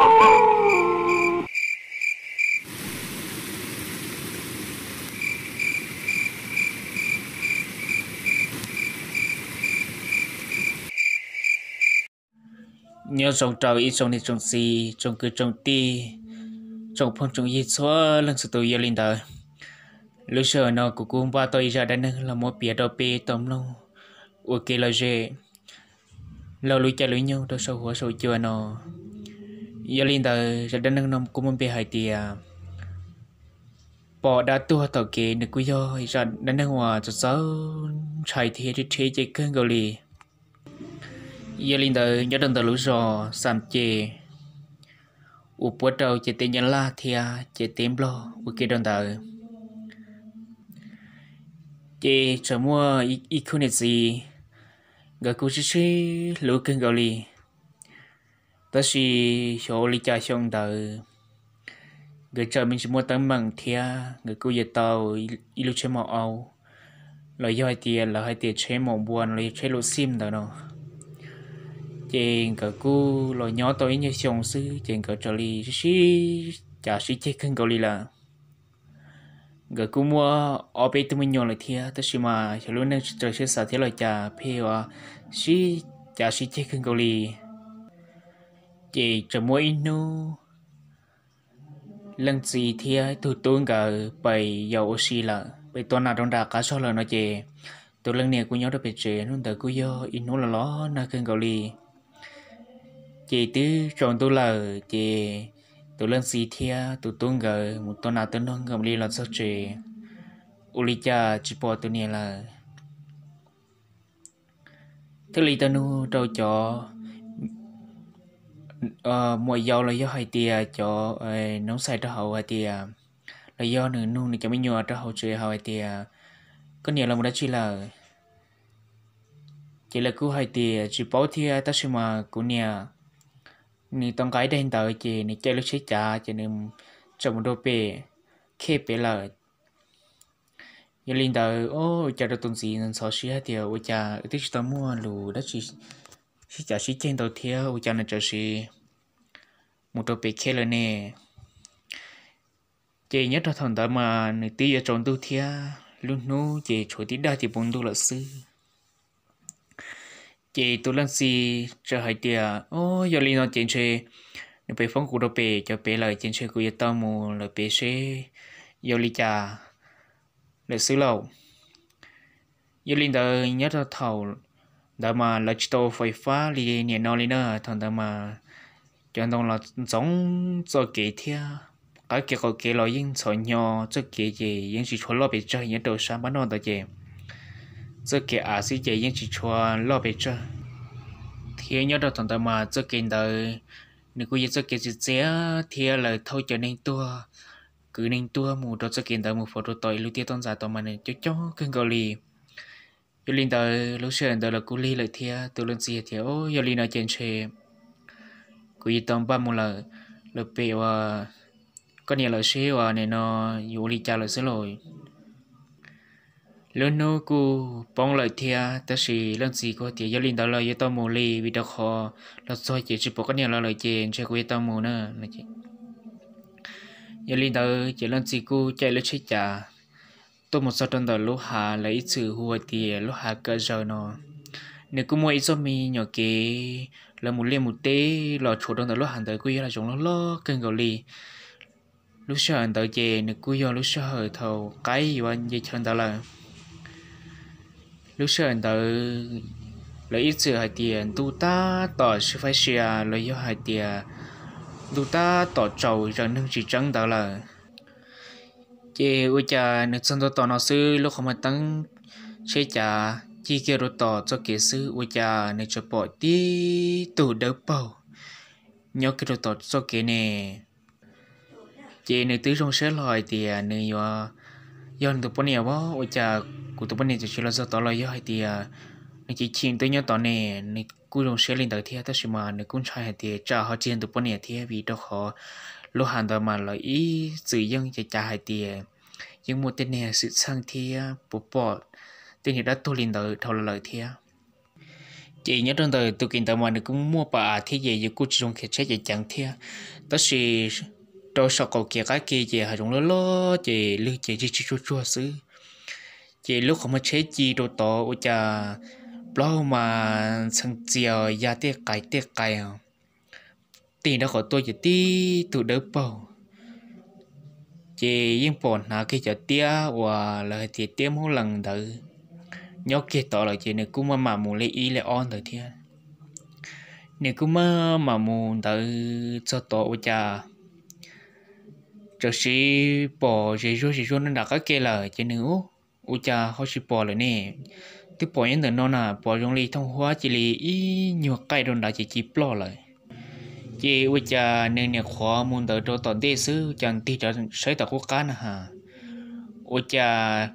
Nyob zoo rau ib tsoom niam tsoom txiv, tsoom kwv tsoom tij, tsoom phooj tsoom ywg txhua leej txhua tus. Yog li ntawd, lub sij hawm no kuv kuj npaj tau ib zaj dab neeg los muab piav rau peb tau mloog ua kev lom zem laug lub caij lub nyoog rau saum huab saum cua no. Yog li ntawd, zaj dab neeg no kuj muaj npe hais tias pom dab tuag tom kev. Nws kuj yog zaj dab neeg uas txaus txaus ntshai thiab rhiab ceeb kawg nkaus li. Yog li ntawd, nyob rau ntawm lub zos Xam Ces uas puab rau ciam teb Nyab Laj thiab ciam teb Nplog ua ke rau ntawd, ces txawm muaj ib khub niam txiv, nkawd kuj sib sib hlub kawg nkaus li. Tab sis xyov ua li cas xyoo ntawd nkawd txawm me ntsis muaj teeb meem thiab nkawd kuj yuav tau ib lub tsheb maum aub, los yog hais tias lawv hais tias tsheb maum npua no los yog tsheb luv xim ntawd no. Ces nkawd kuj los nyob tau ib nyuag xyoo xwb ces nkawd raws li sib cav sib ceg kawg nkaus li lawm. Nkawd kuj muaj ob peb tug me nyuam lawm thiab, tab sis mas xyov lub neej tsis raws siab xav thiab los cas pheej ua sib cav sib ceg kawg nkaus li. Ces txawm muaj ib hnub leej txiv thiab tus tub nkawd pais yos ua si lawm, pais tua nas rau nram qab zog lawm no ces tus leej niam kuj nyob rau pem tsev. Hnub ntawd kuj yog ib hnub los los nag kawg nkaus li. Ces twb tsaus ntuj lawm ces tus leej txiv thiab tus tub nkawd mus tua nas tua noog nkaus li los txog tsev, ua li cas tsis pom tus niam lawm. Thiaj li tau nug rau cov muam yau los yog hais tias cov noob xais rau hauv hais tias, los yog nws nug nws cov me nyuam rau hauv tsev hauv hais tias, koj niam los mus dab tsi lawm? Ces lawv kuj hais tias tsis paub thiab, tab sis mas kuv niam nws tau nqa ib daim ntawv ces nws caij lub tsheb cav ces nws txawm mus rau pem khej pem lawm. Yog li ntawd, ua cas rau tus txiv ntxhov siab hais tias ua cas wb twb tsis tau muaj lus dab tsi sib cav sib ceg ntau thiab ua cas nws txawm sim mus rau pem khej lawm ne? Ces nyob rau thaum ntawd mas nws twb yuav tsaus ntuj thiab, lub hnub ces tshuav tib daj tim npoo ntuj lawm xwb. Ces tus leej txiv txawm hais tias, o, yog li no ces ntshe nws pem foob kuv rau pem cov pem lawm ces ntshe kuv yuav tau mus lawm pem seb yog li cas lawm xwb lauj. Yog li ntawd nyob rau thaum ntawd mas lawv tsis tau ua fais fab li niaj no li na, thaum ntawd mas cov ntoo los ntxoov txoj kev thiab, qab kev qaum kev los yeej ntxhov hnyo, txoj kev ces yeej tsis tshua loj pes tsawg, nyob rau sab npab noj ntawd ces txoj kev av xwb ces yeej tsis tshua loj pes tsawg. Thiab nyob rau thaum ntawd mas txoj kev ntawd nws kuj yog txoj kev txias txias thiab lawv thauj cov neeg tuag, kwv neeg tuag mus rau txoj kev ntawd mus faus rau tom ib lub tiaj toj ntxas tod mas nws coob coob kawg nkaus li. Yog li ntawd lub sij hawm ntawd los kuj lig lawm thiab, tus leej txiv tias, o, yog li no ces ntshe kuv yuav tau npaj mus lawm, lawm pem uas koj niam lawm seb uas nim no yuav ua li cas lawm xwb lauj. Lub hnub kuj poob lawm thiab, tab sis leej txiv kuj tias yog li ntawd los yuav tau mus li, vim rau qhov los txog ces tsis pom koj niam los lawm ces ntshe kuv yuav tau mus na. Yog li ntawd ces leej txiv kuj caij lub tsheb cav tuaj mus txog rau ntawm lub hav lawv ib txwm hu tias lub hav Kawm Zaws no. Nws kuj muaj ib txoj me nyuam kev, lawv mus liaj mus teb los tshuav rau ntawm lub hav ntawd kuj yog lub zoov loj loj kawg nkaus li. Lub sij hawm ntawd ces nws kuj yog lub sij hawm thaum qaib yuav nce chaw ntawd lawm. Lub sij hawm ntawd lawv ib txwm hais tias ntuj tab tom sib faib sia los yog hais tias ntuj tab tom tsaus, zaum neeg tsis tseeb ntawd lawm. Ces ua cas nws txog ntua tom no xwb, lub qhov muag teeb tsheb cav cig kiag rau tom txoj kev xwb, ua cas nws tsuas pom tib tug dawb paug nyob kiag rau tom txoj kev ne. Ces nws twb zoo siab hlo hais tias nws yuav, yog nws tus poj niam, ua cas kuv tus poj niam tseem tsis los txog tod los yog hais tias nws chim chim twb nyob tod ne. Nws kuj zoo siab li ntawd thiab, tab sis mas nws kuj ntshai hais tias tsam ho tsis yog nws tus poj niam thiab, vim rau qhov lub hav ntawd mas lawv ib txwm yeej cav cav hais tias yeej muaj tej niag xwm txheej thiab puas pom tej niag dab tuag li ntawd dhau los lawm thiab. Ces nyob rau ntawm tus kev ntawd mas nws kuj muaj pas av thiab ces yus kuj tsis zoo khiav tsheb ceev ceev thiab. Tab sis rau saum qaum kev qab ke ces hav zoov loj loj ces lwg ces zig tsis tsuag tsuag xwb. Ces lub qhov muag tsheb ci rau tod ua cas plaub hau mas ntxhee txias ya tej qais tej qais os. Tig nraub qaum tuaj ces tib tug dawb paug. Ces yeej pom hnav kiag cov tiab uas lawv hais tias tiab Hmoob Lees ntawd nyob kiag tod lawm ces nws kuj maj mam mus li ib li ob ntawd thiab. Nws kuj maj mam mus ntawd txog tod ua cas txawm sis pom zes zuag zes zuag nram qab ke lawm ces nws ua cas ho tsis pom lawm ne? Twb pom nyob ntawm no na, pom zoo li thooj huab cia li ib nyuag qaij rau nrad ces ci ploj lawm. Ces ua cas nws niam qhuav mus ntawd rau tom ntej xwb cas tig rov saib tom qub qab na has, ua cas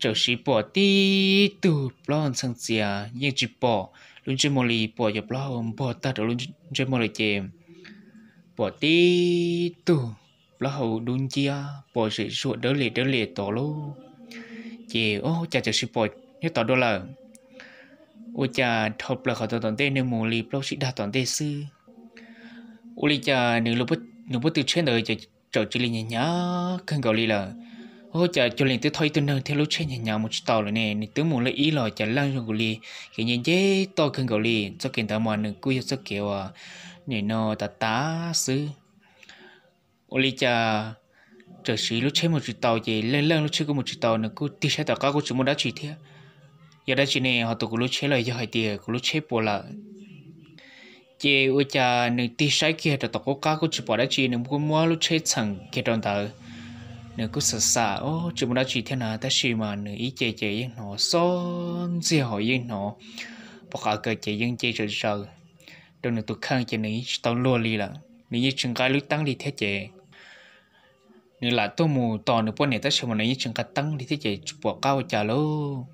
txawm sis pom tib tug plaub hau ntxhee txias yeej tsis pom lub ntsej muag li, pom cov plaub hau npog tag rau lub ntsej muag lawm ces pom tib tug plaub hau dub nciab pom zem zuag dawb liam dawb liam tod lauj. Ces ua cas txawm sis pom nyob tod dua lawm. Ua cas dhau plaws qhov tom tom ntej nws mus li plaub tsib dag tom ntej xwb. Ua li cas nws lub pob tw tsheb ntawd ces txawm cia li hnyav hnyav kawg nkaus li lawm. Ua cas cuag li twb thauj ib tug neeg thiab lub tsheb hnyav hnyav mus tsis tau lawm ne, nws twb mus lej ib los cas leej zoo nkaus li kev nce nce toj kawg nkaus li. Txoj kev ntawd mas nws kuj yog txoj kev uas nim no tav tav xwb. Ua li cas txawm sis lub tsheb mus tsis tau ces leej leej lub tsheb kuj mus tsis tau, nws kuj tig saib tom qab kuj tsis muaj dab tsi thiab. Yog dab tsi ne ho tus kuv lub tsheb los yog hais tias kuv lub tsheb puas lawm? Ces ua cas nws tig saib kiag rau tom qub qab kuj tsis pom dab tsi, nws kuj muab lub tsheb txheem kiag rau ntawd. Nws kuj xam xam, o, tsis muaj dab tsi thiab na, tab sis mas nws ib ce ces yeej hnov xob ntxiag hos yeej hnov pom qav kaws ces yeej nce zom zaws rau nws tus kheej ces nws yeej tsis tau luag li lawm, nws yeej tsis nqa lub teeb li thiab ces nws lam tuaj mus tos nws poj niam tab sis mas nws yeej tsis nqa teeb li thiab ces tsis pom qab ua cas lauj.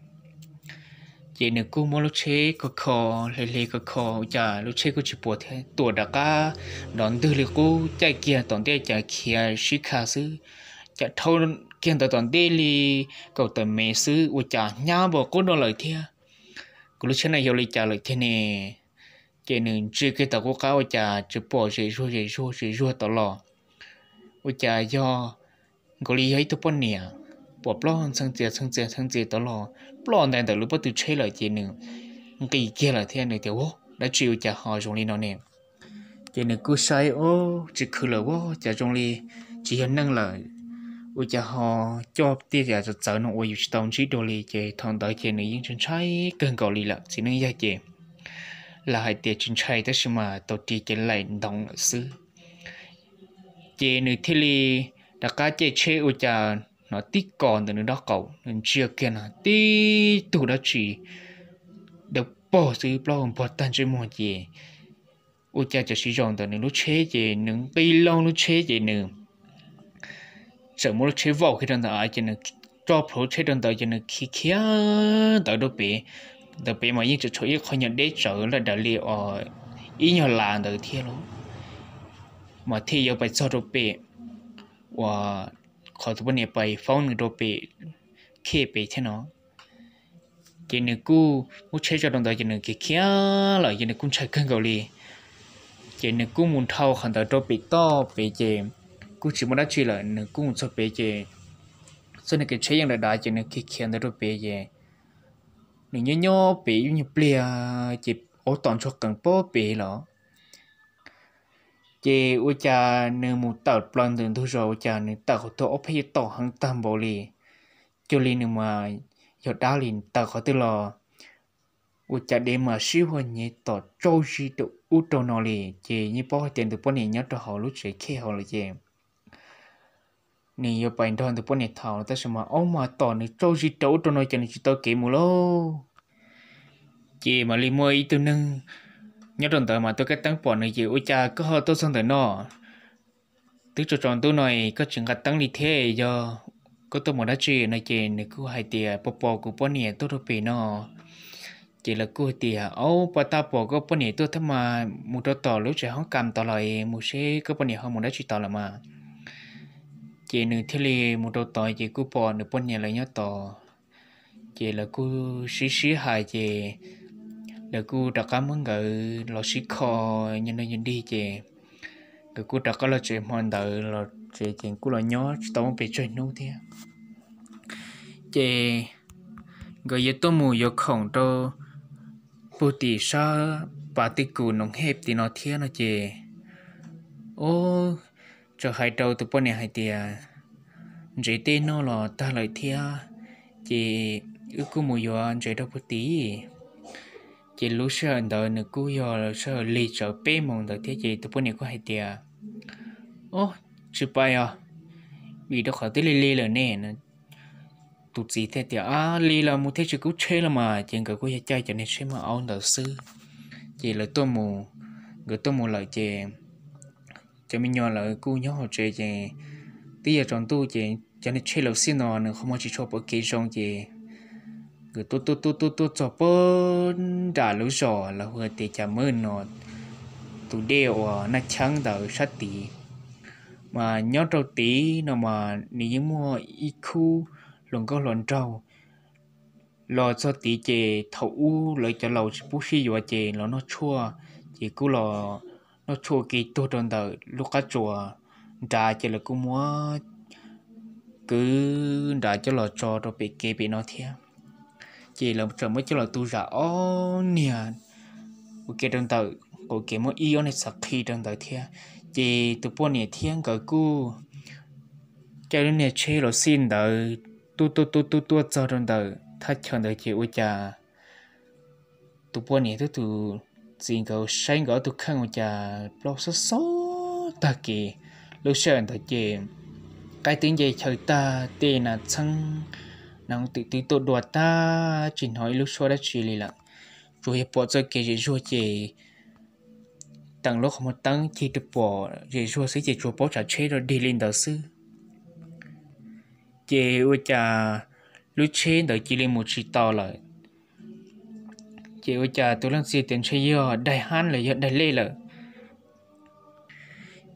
Ces nws kuj muab lub tsheb kho kho, hle hle kho kho ua cas lub tsheb kuj tsis puas thiab, tuam rov qab nrov ntwg li qub, caij kiag tom ntej cas khiav sib kha xwb, cas dhau kiag ntawd tom ntej li kaum tawm mev xwb ua cas hnyav npaum qub no lawm thiab. Kuv lub tsheb no yog li cas lawm tiag ne? Ces nws ntsia kiag tom qub qab ua cas tsis pom zem zuag zem zuag zem zuag tod los, ua cas yog nkaus li yog ib tug poj niam pom plaub ntxhee txias txhee txias txhee txias tod los ploj ntais ntawm lub pob tw tsheb lawm ces nws nqis kiag lawm thiab nws tias, Ua dab tsi ua cas ho zoo li no ne? Ces nws kuj saib, o, tsis khwv lawm, ua cas zoo li tsis yog neeg lawm, ua cas ho coj tej yam txawv txawv no uas yus tsis tau ntsib dua li. Ces thaum ntawd ces nws yeej ntshai ntshai kawg nkaus li lawm, txiv neej yawg ces lawv hais tias tsis ntshai tab sis mas tau ris ces laim ntoov lawm xwb. Ces nws thiaj li rov qab caij tsheb ua cas hnov tib kos ntawm nws nraub qaum, nws ntsia kiag no tib tug dab tsi dawb paug xwb, plaub hau npog tag ntsej muag ces ua cas cov siv zaum ntawm nws lub tsheb ces nws nqis loo lub tsheb ces nws txawm muab lub tsheb vaum kiag rau ntawm av ces nws tso plhuav lub tsheb rau ntawd ces nws khiav khiav ntawd rau pem. Ntawd pem mas yeej tseem tshuav ib qho nyuag deb tsawv lawm daws li os, ib nyuag las ntawd thiab lauj, mas thiaj yuav pais txog rau pem uas qhov tus poj niam pais foob nws rau pem khej pem thiab no. Ces nws kuj muab tsheb tso rau ntawd ces nws khiav khiav lawm ces nws kuj ntshai kawg nkaus li. Ces nws kuj mus dhau qhov ntawd rau pem toj pem ces kuj tsis muaj dab tsi lawm, nws kuj mus txog pem ces txoj niag kev tsheb yeej dav dav ces nws khiav khiav ntawd rau pem ces nws nyob nyob pem ib nyuag pliag ces ua tom ntsuag qees pob pem los. Ces ua cas nws mus tawm plaws ntawm ntug zos ua cas nws tawm qhov tuag ob peb yam tom heev tag npaum li, cuag li nws mas yog dab li tawm qhov twg los ua cas dev mas sib huaj nyiav tom tsaug zis rau ub rau no li. Ces yeej paub hais tias nws poj niam nyob rau hauv lub tsev khej hauv lawm ces nws yuav pais nrog nws poj niam tham tab sis mas ob mas tom nws tsaug zis rau ub rau no ces nws tsis tau kev mus lauj. Ces mam li muaj ib tug neeg nyob rau ntawd mas tuaj kaj teeb pom nws ces, Ua cas koj ho tuaj txog ntawm no? Twb tsaus tsaus ntuj no koj tsis nqa teeb li thiab, yog koj tuaj mus dab tsi no? Ces nws kuj hais tias, Pos pos kuv poj niam tuaj rau pem no. Ces lawv kuj hais tias, Au, pos tag pom koj poj niam tuaj thiab mas mus rau tom lub tsev hoob kas tod los es mus seb koj poj niam ho mus dab tsi tod lawm mas. Ces nws thiaj li mus rau tod ces kuj pom nws poj niam lawv nyob tod. Ces lawv kuj sib sib hais ces lawv kuj rov qab muab nkawd los sib kho nyob nrog yus dig ces nkawd kuj rov qab los tsev hmo ntawd los tsev ces kuj los nyob tsis tau muaj pes tsawg hnub thiab. Ces nkawd yuav tuaj mus yuav khoom rau pug tim sab pas tej kus noov hej tim no thiab no ces, o, txawm hais rau tus poj niam hais tias, ntsev tej noj los tag lawm thiab, ces wb kuj mus yuav ntsev rau pug tim. Ces lub sij hawm ntawd nws kuj yog sij hawm lig tsawv peb moos ntawd thiab ces tus poj niam kuj hais tias, o, tsis pais os, vim rau qhov twb lig lig lawm ne. Tus txiv thiaj tias, a, lig los mus thiaj tsis kub tsheb los mas, ces nkawd kuj yog caij cov niag tsheb maj aub ntawd xwb. Ces lawv tuaj mus, nkawd tuaj mus lawm ces cov me nyuam lawv kuj nyob hauv tsev ces twb yog tsaus ntuj ces cov niag tsheb laus xij no nws qhov muag tsis tshua pom kev zoo ces nkawd tuaj tuaj tuaj tuaj tuaj txog pem nram lub zos lawv hu tias Cas Mab no, tus dej uas Naj Cheeb ntawd sab tid. Mas nyob rau tid no mas nws yeej muaj ib khub hluas nkauj hluas nraug los txog tid ces thaum ub lawv cov laus tsis pub sib yuav ces los noj tshuaj, ces kuj los noj tshuaj ua ke tuag rau ntawm lub qab tsuas nrad ces lawv kuj muab kwv nrad coj los tso rau pem kev pem no thiab. Ces lawv txawm muab coj los tu zam ob niag ua ke rau ntawm qaum kev, muab ib ob niag txhav qhi rau ntawd thiab. Ces tus poj niam thiab nkawd kuj caij lub niag tsheb laus xij ntawd tuaj tuaj tuaj tuaj tuaj txog rau ntawm thaj chaw ntawd ces ua cas tus poj niam thiab tus txiv nkawd saib nkawd ob tug kheej ua cas plaub xob xob tag kev. Lub sij hawm ntawd ces qaib twb nce chaw tag, tej nas txheeb nas hoov twm twb tuaj dua tag, tsis hnov ib lub suab dab tsi li lawm. Tsuas yog pom txoj kev zem zuag ces teem lub qhov muag teeb cig rau pom zem zuag xwb ces tsuas paub tsav tsheb rau dig li ntawd xwb. Ces ua cas lub tsheb ntawd cia li mus tsis tau lawm. Ces ua cas tus leej txiv tias ntshe yog daig hab los yog daig lej lawm.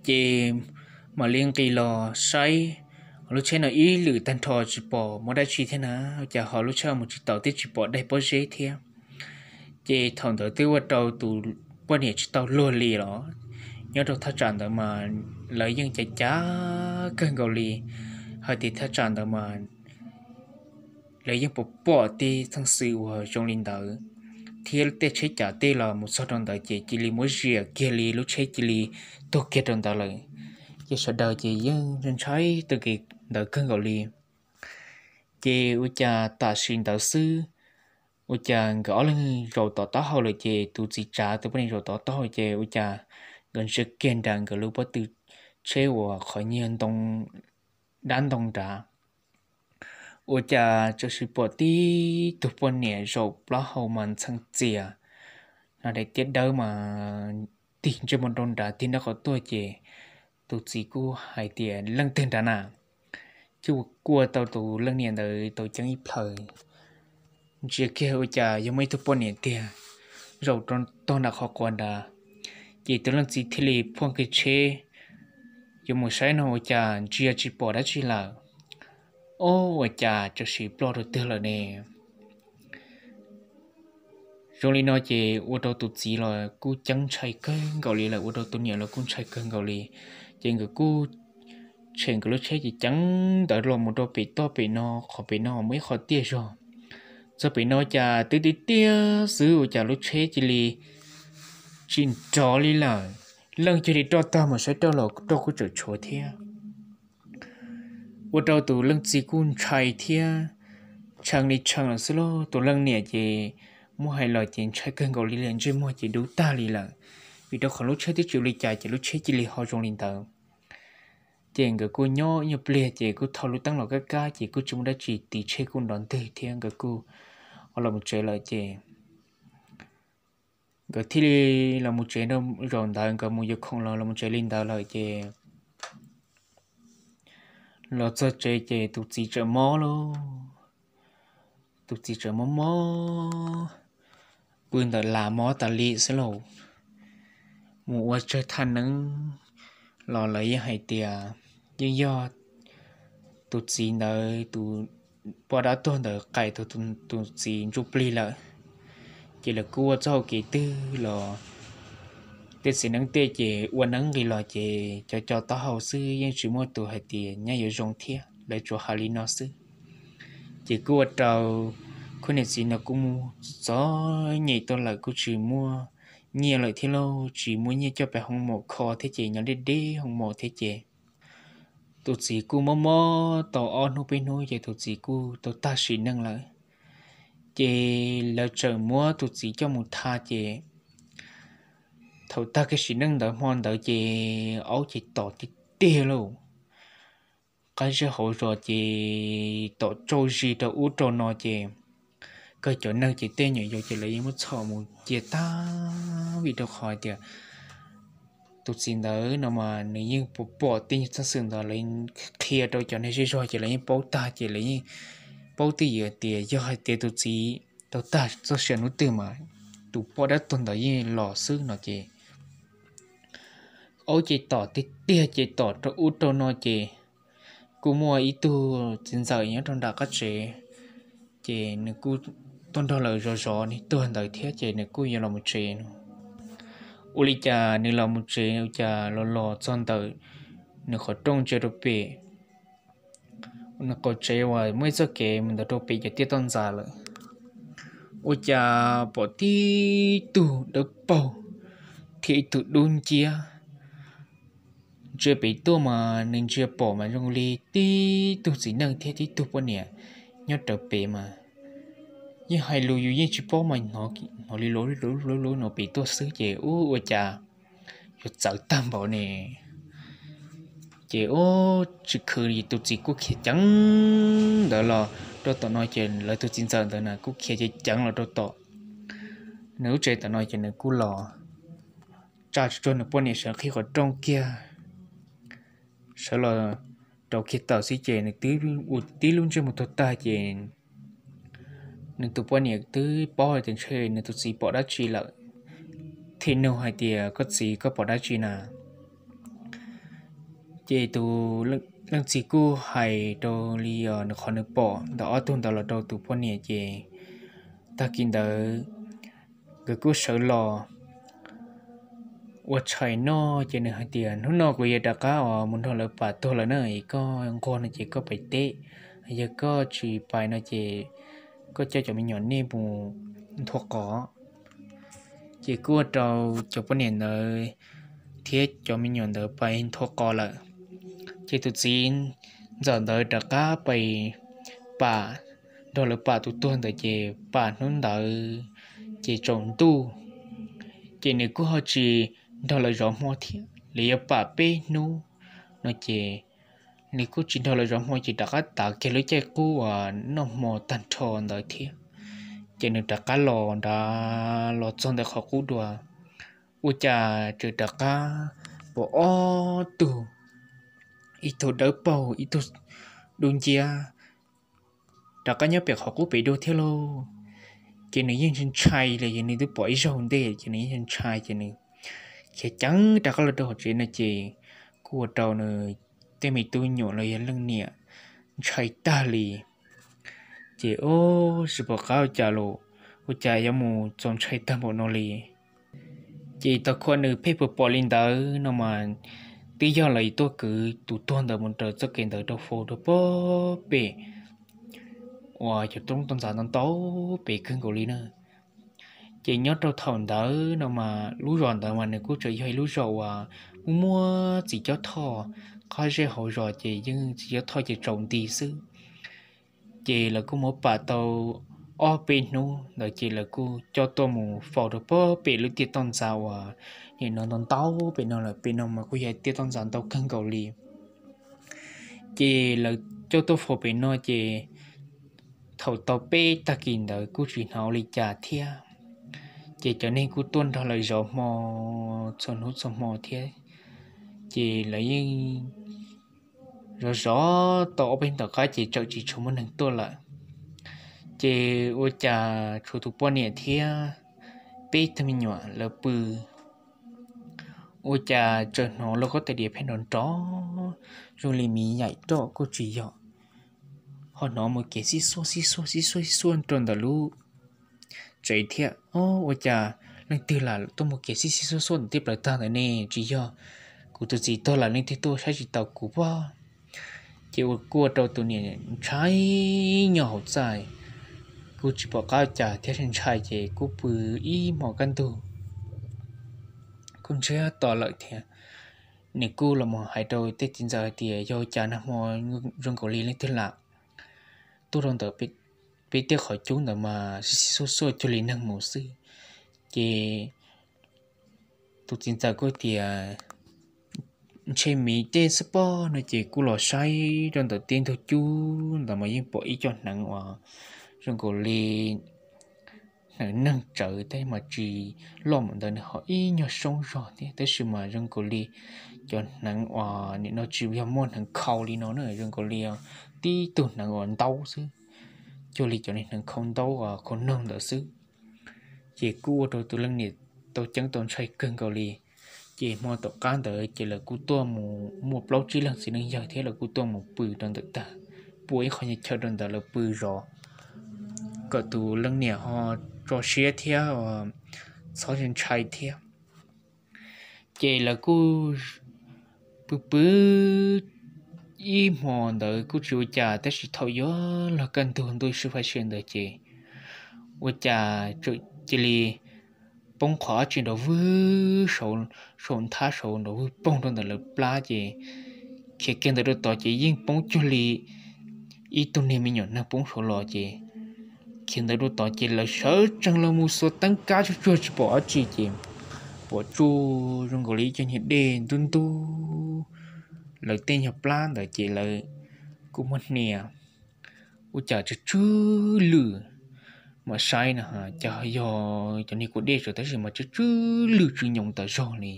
Ces mam li nqis los saib lub tsheb no ib lwm tag nrho tsis pom muaj dab tsi thiab na, ua cas ho lub tsheb mus tsis tau thiab tsis pom daig pob zeb thiab. Ces thaum ntawd twb ua rau tus poj niam tsis tau luag li los, nyob rau thaj tsam ntawd mas lawv yeej cav cav kawg nkaus li, hais tias thaj tsam ntawd mas lawv yeej pom pom tej txheej xwm uas zoo li ntawd, thiab tej tsheb cav tej los mus txog rau ntawd ces cia li muab ziam kiag li, lub tsheb cia li tuag kiag rau ntawd lawm. Ces sawv daws ces yeej ntshai tag kev ntawd kawg nkaus li. Ces ua cas tam sim ntawd xwb, ua cas nkawd ob leeg zaum tom taub hau lawm ces tus txiv tsav tus poj niam zaum tom taub hau ces ua cas nkawd ntsia kiag nram nkawd lub pob tw tsheb uas qhov nyiag ntoo, dab ntoo nrad, ua cas txawm sis pom tib tug poj niam zaum plaub hau mas ntxhee txias, hnav daim tiab dawb mas tig ntsej muag rau nrad tig nraub qaum tuaj ces tus txiv kuj hais tias leej twg nrad na, ces kuj ua tau tus leej niam ntawd tau ceeb ib plhaw. Ntsia kiag ua cas yog muaj ib tug poj niam tiag zaum rau tog nram qhov quav nrad. Ces tus leej txiv thiaj li phuaj kiag tsheb yuav mus saib no ua cas ntsia tsis pom dab tsi lawm. Ob, ua cas txawm sis ploj rau twg lawm ne? Zoo li no ces ua rau tus txiv los kuj ceeb ntshai kawg nkaus li lawm, ua rau tus niam los kuj ntshai kawg nkaus li. Ces nkawd kuj tshem nkawd lub tsheb ces ceev ntawd los mus rau pem toj pem no, qhov pem no muaj ib qho tiaj zog. Txog pem no cas twb tiaj tiaj xwb ua cas lub tsheb cia li tsis nrov li lawm. Leej cia li roj tag mus saib roj los roj kuj tseem tshuav thiab. Ua rau tus leej txiv kuj ntshai thiab, tshee li tshee lawm xwb lauj. Tus leej niam ces muab hais los ces ntshai kawg nkaus li lawm, ntsej muag ces dub tag li lawm, vim rau qhov lub tsheb twb tsis ua li cas ces lub tsheb cia li ho zoo li ntawd. Ces nkawd kuj nyob ib nyuag pliag ces kuj thau lub teeb los kab kab ces kuj tsis muaj dab tsi, tiv tsheb kuj nrov ntwg thiab nkawd kuj los mus tsev lawm ces nkawd thiaj li los mus tsev. Zaum ntawd nkawd mus yuav khoom los los mus tsev li ntawd lawm ces los txog tsev ces tus txiv tseem mob lauj. Tus txiv tseem mob mob, pw ntawm las mob tas li xwb lauj. Mus ua tsawg thaj neeb los lawv yeej hais tias yeej yog tus txiv ntawd, tus poj dab tuag ntawd qais tus txiv ntsuj plig lawm. Ces lawv kuj ua txoj hau kev twg los tej txiv neeb tej ces ua neeb nqis los ces cov co taub hau xwb, yeej tsis muaj tus hais tias nyab yuav zoo thiab, lawv tsuas hais li no xwb. Ces kuj ua rau khub niam txiv no kuj mus txom nyem tuaj lawm, kuj tsis muaj nyiaj lawm thiab lauj, tsis muaj nyiaj coj pem hoo maum kho thiab ces nyob deb deb hoo maum thiab ces tus txiv kuj mob mob tau ob hnub peb hnub ces tus txiv kuj tau tag sim neej lawm. Ces lawv tseem muab tus txiv coj mus tha ces thaum tag kiag sim neej ntawd hmo ntawd ces aub ces tom tiag tiag lauj, qab zej hauv zos ces tom tsauj zis rau ub rau no ces kawg cov neeg ces tej nyuam yaus ces lawv yeej muab txhom mus cia tag, vim rau qhov tias tus txiv ntawd no mas nws yeej pom tej txoj xwm ntawd lawv qhia rau cov neeg zej zog ces lawv yeej paub tag ces lawv yeej paub twj ywm tias yog hais tias tus txiv tau tag txoj sia hnub twg mas tus poj dab tuag ntawd yeej los xwb no ces aub ces tom tiag tiag ces tom rau ub rau no ces kuj muaj ib tug txiv ntxawm nyob rau nram qab tsev, ces nws kuj tuaj nrog lawv zov zov niag tuag ntawd thiab ces nws kuj yuav los mus tsev no. Ua li cas nws los mus tsev ua cas los los txog ntawm nws qhov rooj ntsia rau pem nws qaum tsev uas muaj ib txoj kev mus ntawd rau pem cov tiaj toj ntxas lawm, ua cas pom tib tug dawb paug thiab ib tug dub nciab ntsia pem tuaj mas nws ntsia pom mas zoo li tib tug txiv neej thiab tib tug poj niam nyob rawv pem mas yeej hais lus yus yeej tsis paub mas hnov li lub lub lub no pem tuaj xwb ces ub ua cas yuav txawv tag npaum ne. Ces ub tsis khwv tus txiv kuj khiav ceev ntawd los rau tom no ces lawv tus txiv ntxawm ntawd na kuj khiav ceev ceev los rau tom nws lub tsev tom no ces nws kuj los tsa tsuag nws poj niam sawv qhib qhov rooj kiag, sawv los rau kiag tawm xwb ces nws twb ua tib lub ntsej muag tuag tag ces nws tus poj niam twb paub hais tias ntshe nws tus txiv pom dab tsi lawm, thiaj nug hais tias koj txiv koj pom dab tsi na? Ces tus leej txiv kuj hais rau li nws qhov nws pom ntawm ob tug ntawd los rau tus poj niam ces tag kis ntawd nkawd kuj sawv los ua tshais noj ces nws hais tias hnub no kuv yuav rov qab mus nrog lawv pam tuag lawm na, es koj nquag no ces koj pem teb, yog koj tsis pais no ces koj coj cov me nyuam nej mus nthua qos. Ces kuj ua rau cov poj niam ntawd thiab cov me nyuam ntawd pais nthua qos lawm. Ces tus txiv ntxawm ntawd rov qab pais pam, nrog lawv pam tus tuag ntawd ces pam hnub ntawd ces tsaus ntuj, ces nws kuj ho tsis nrog lawv zov hmo thiab, lawv yuav pam peb hnub no ces nws kuj tsis nrog lawv zov hmo ces rov qab tav kiag lub caij qub uas noj hmo tag nrho ntawd thiab. Ces nws rov qab los nrad los txog ntawm qhov qub dua, ua cas tseem rov qab pom ob tug, ib tug dawb paug ib tug dub nciab rov qab nyob pem qhov qub pem dua thiab lauj. Ces nws yeej ntshai li, nws twb pom ib zaug ntej ces nws yeej ntshai ces nws khiav ceev rov qab los rau hauv tsev no ces kuj ua rau nws tej me tub nyuam los yog leej niam ntshai tag li. Ces ub tsis pom qab ua cas los, ua cas yuav mus txaus ntshai tag npaum no li. Ces tau khua nws pheej pom pom li ntawd no mas twb yog lawv tuaj kwv tus tuag ntawd mus raws txoj kev ntawd rau faus rau pem uas cov roob toj ntxas ntau ntau pem kawg nkaus li na. Ces nyob rau thaum ntawd no mas lub zos ntawd mas nws kuj tseem yog ib lub zos uas muaj muaj txiv cob thoj, qab zej hauv zos ces yeej txiv cob thoj ces tsaus nti xwb. Ces lawv kuj muab pam tau ob peb hnub ntawd ces lawv kuj coj tuaj mus faus rau pem lub tiaj toj ntxas uas nim no ntau ntau pem no lawm, pem no mas kuj yog tiaj toj ntxas ntau kawg nkaus li. Ces lawv coj tuaj faus pem no ces thaum tau peb tag kis ntawd kuj tsis hnov ua li cas thiab. Ces cov neeg kuj tuaj nrog lawv zov hmo txhua hnub txhua hmo thiab. Ces lawv yeej zov zov tau ob peb tom qab ces txawm tsis tshua muaj neeg tuaj lawm. Ces ua cas tshuav tus poj niam thiab peb tug me nyuam lawv pw, ua cas txawm hnov lauj kaub tais diav pheej nrov nrov zoo li miv yaim roj kuj tsis yog, ho hnov mus kev xib xuaj xib xuaj xib xuaj xib xuaj rau ntawm lub tsev thiab. Ob, ua cas leej twg lam tuaj mus kev xib xib xuab xuab ntawm tej plaws tag ntawd ne? Tsis yog kuv tus txiv tuag lawm leej twg tuaj saib tsis taus kuv pob? Ces ua kuj ua rau tus niam ntshai nyob hauv txaj, kuj tsis pom qab cas thiab, ntshai ces kuj pw ib hmo kaj ntug kuj ntsiag to lawm thiab. Nws kuj los mus hais rau tej txiv ntxawm hais tias yog cas nag hmo zoo nkaus li leej twg lam tuaj rau ntawm peb tej qhov cub ntawd mas xib xib xuab xuab cuag li neeg mus xwb. Ces tus txiv ntxawm kuj tias ntshe miv tej xwb pob no ces kuj los saib rau ntawm tej ntug cub ntawd mas yeej pom ib co hneev uas zoo nkaus li hneev neeg tsawv thiab mas tsis loj mus ntawd, nws ho ib nyuag soob zog thiab, tab sis mas zoo nkaus li cov hneev uas nim no tsis yog muaj hneev khau li no na, zoo nkaus li tib tug hneev uas ntaub xwb, cuag li cov hneev khau ntaub uas khau noog ntawd xwb. Ces kuj ua rau tus leej niam tau ceeb tau ntshai kawg nkaus li. Ces hmo tom qab ntawd ces lawv kuj tuaj mus muaj plaub tsib leeg txiv neej yawg thiab lawv kuj tuaj mus pw rau ntawm tag, pua ib qho chaw rau ntawd lawv pw zov kom tus leej niam ho tso siab thiab txhob ntshai thiab. Ces lawv kuj pw pw ib hmo ntawd kuj tsis ua cas, tab sis thaum yuav luag kaj ntug ntuj sib faib sia ntawd ces ua cas txawm cia li poob qhov dab tsi nrov vwg saum nthab saud nrov vwg poog rau ntawm lawv plab ces khiav kiag ntawd rau tod ces yeej poob cuag li ib tug niag me nyuam neeg poob saud los ces khiav ntawd rau tod ces lawv sawv tsees los mus xuas teeb kab tsuj tsuag tsis pom dab tsi ces pom tsuj zoo nkaus li ib co nyuag dej ntub ntub lawv tej nyuag plab ntawd ces lawv kuj muab hnia ua cas tsw tsw lwj, mam saib no cas yog cov niag kua dej tsuas tab sis mas tsw tsw lwj tsw nyoos tas zog li.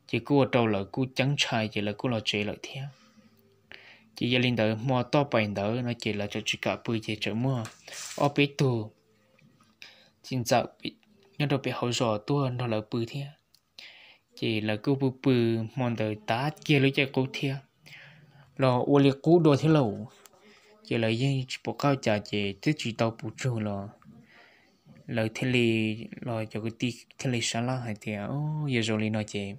Ces kuj ua rau lawv kuj ceeb ntshai ces lawv kuj los tsev lawm thiab. Ces yog li ntawd hmo toj pais ntawd no ces lawv txawm tsis kam pw ces txawm muaj ob peb tug txiv ntxawm nyob rau pem hauv zos tuaj nrog lawv pw thiab. Ces lawv kuj pw pw hmo ntawd tav kiag lub caij qub thiab los ua li qub dua thiab lauj. Ces lawv yeej tsis pom qab cas ces twb tsis tau puv tsug los lawv thiaj li, los cov kwv tij thiaj li sab laj hais tias yog zoo li no ces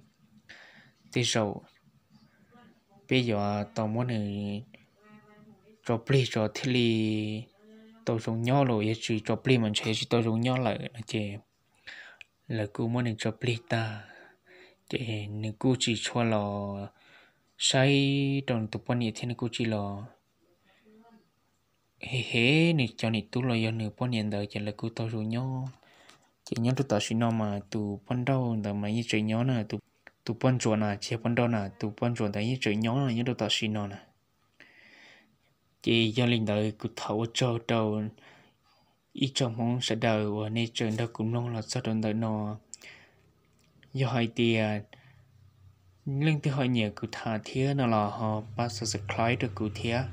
tej zaum peb yuav tau muab nws tso plig tso thiaj li tau zoo nyob los yog tsis tso plig mas ntshe tsis tau zoo nyob lawm no ces lawv kuj muab nws tso plig tag. Ces nws kuj tsis tshua los saib rau nws tus poj niam thiab nws kuj tsis los he he nws cov niam tub los yog nws poj niam ntawd ces lawv kuj tau zoo nyob. Ces nyob rau tam sim no mas tus poj nrauj ntawd mas yeej tseem nyob na, tus poj ntsuam na tsis yog poj nrauj na, tus poj ntsuam ntawd yeej tseem nyob nyob rau tam sim no na. Ces yog li ntawd kuv thov ua tsaug rau ib tsoom Hmoob sawv daws uas nej tseem nrog kuv mloog los txog rau ntawm no. Yog hais tias leej twg ho nyiam kuv tham thiab no los ho pab subscribe rau kuv thiab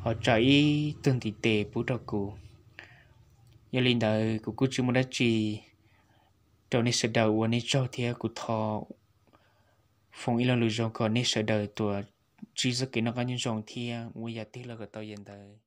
ho tsa ib tug ntiv tes pub rau kuv. Yog li ntawd kuv kuj tsis muaj dab tsi rau nej sawv daws ua nej tsaug thiab kuv thov foom ib lo lus zoo kom nej sawv daws tuaj ntsib txoj kev noj qab nyob zoo thiab ua yam twg los kom tau yam ntawd.